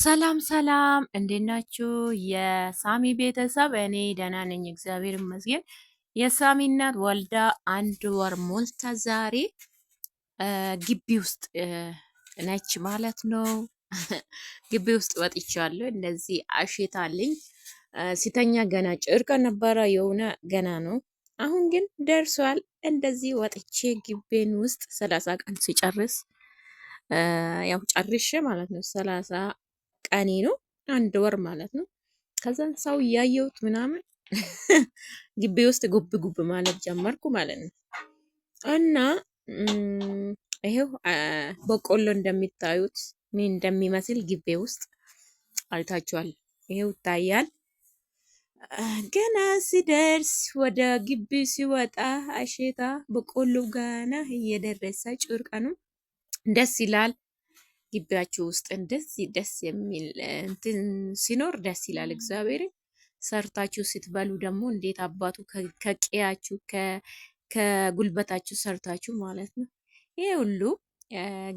ሰላም ሰላም፣ እንዴት ናችሁ የሳሚ ቤተሰብ? እኔ ደህና ነኝ፣ እግዚአብሔር ይመስገን። የሳሚ እናት ወልዳ 1 ወር ሞልታ ዛሬ ግቢ ውስጥ ነች ማለት ነው። ግቢ ውስጥ ወጥቻለሁ። እንደዚህ አሽታለኝ። ሲተኛ ገና ጭርቀ ነበረ የሆነ ገና ነው። አሁን ግን ደርሷል። እንደዚህ ወጥቼ ግቤን ውስጥ 30 ቀን ሲጨርስ ያው ጨርሼ ማለት ነው 30 ቀኔ ነው፣ 1 ወር ማለት ነው። ከዛን ሰው እያየሁት ምናምን ግቢ ውስጥ ጉብ ጉብ ማለት ጀመርኩ ማለት ነው። እና ይሄው በቆሎ እንደሚታዩት ምን እንደሚመስል ግቤ ውስጥ አይታችኋል። ይሄው ይታያል። ገና ሲደርስ ወደ ግቢ ሲወጣ አሼታ በቆሎ ገና እየደረሰ ጭርቀ ነው። ደስ ይላል። ግቢያችሁ ውስጥ እንደዚህ ደስ የሚል እንትን ሲኖር ደስ ይላል። እግዚአብሔር ሰርታችሁ ስትበሉ ደግሞ እንዴት አባቱ ከቀያችሁ ከጉልበታችሁ ሰርታችሁ ማለት ነው። ይሄ ሁሉ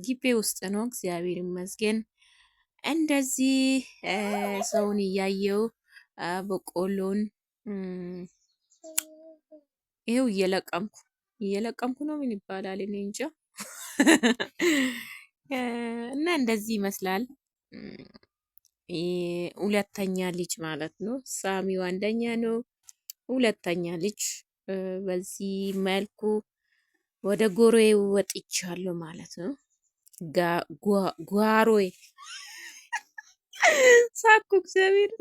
ግቢ ውስጥ ነው። እግዚአብሔር ይመስገን። እንደዚህ ሰውን እያየው በቆሎን ይሄው እየለቀምኩ እየለቀምኩ ነው። ምን ይባላል? እኔ እንጃ። እና እንደዚህ ይመስላል። ሁለተኛ ልጅ ማለት ነው። ሳሚው አንደኛ ነው። ሁለተኛ ልጅ በዚህ መልኩ ወደ ጎሮዬ ወጥቻለሁ ማለት ነው። ጓሮዬ ሳኩ እግዚአብሔር።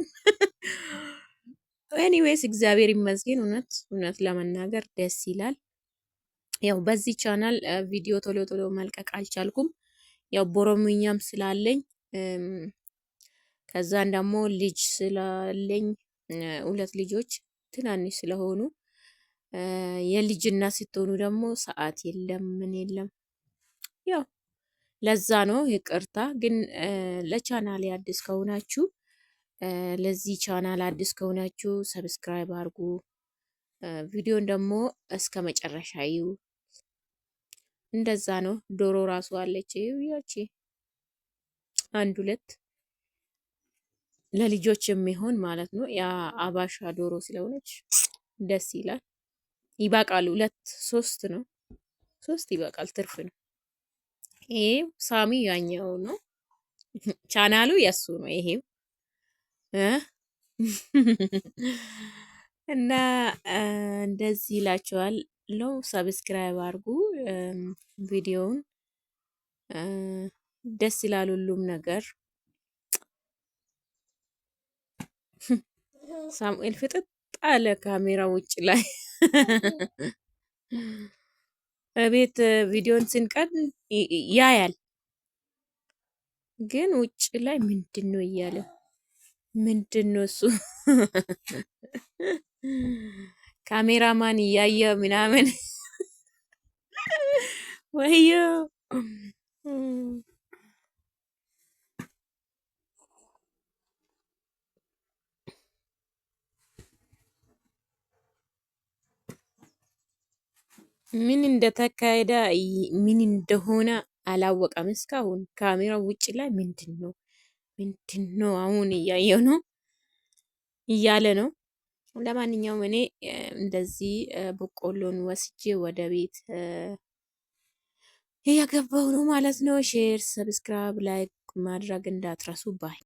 Anyways እግዚአብሔር ይመስገን። እውነት እውነት ለመናገር ደስ ይላል። ያው በዚህ ቻናል ቪዲዮ ቶሎ ቶሎ መልቀቅ አልቻልኩም። ያው ቦሮምኛም ስላለኝ ከዛን ደግሞ ልጅ ስላለኝ ሁለት ልጆች ትናንሽ ስለሆኑ የልጅና ስትሆኑ ደግሞ ሰዓት የለም ምን የለም። ያው ለዛ ነው ይቅርታ። ግን ለቻናሌ አዲስ ከሆናችሁ ለዚህ ቻናል አዲስ ከሆናችሁ subscribe አድርጉ። ቪዲዮን ደግሞ እስከ መጨረሻ እዩ። እንደዛ ነው። ዶሮ ራሱ አለች ያቺ አንድ ሁለት ለልጆች የሚሆን ማለት ነው። ያ አባሻ ዶሮ ስለሆነች ደስ ይላል። ይበቃል። ሁለት ሶስት ነው፣ ሶስት ይበቃል። ትርፍ ነው። ይሄ ሳሚ ያኛው ነው፣ ቻናሉ የሱ ነው። ይሄው እና እንደዚህ ይላቸዋል። ለው subscribe አድርጉ ቪዲዮውን። ደስ ይላል ሁሉም ነገር። ሳሙኤል ፍጥጥ አለ ካሜራ ውጭ ላይ። እቤት ቪዲዮን ስንቀድ ያያል፣ ግን ውጭ ላይ ምንድን ነው እያለ ምንድን ነው እሱ ካሜራማን እያየ ምናምን ወዮ ምን እንደተካሄደ ምን እንደሆነ አላወቀም እስካሁን። ካሜራው ውጭ ላይ ምንድን ነው ምንድን ነው አሁን እያየው ነው እያለ ነው። ለማንኛውም እኔ እንደዚህ በቆሎን ወስጄ ወደ ቤት እያገባው ነው ማለት ነው። Share፣ subscribe፣ like ማድረግ እንዳትረሱ bye።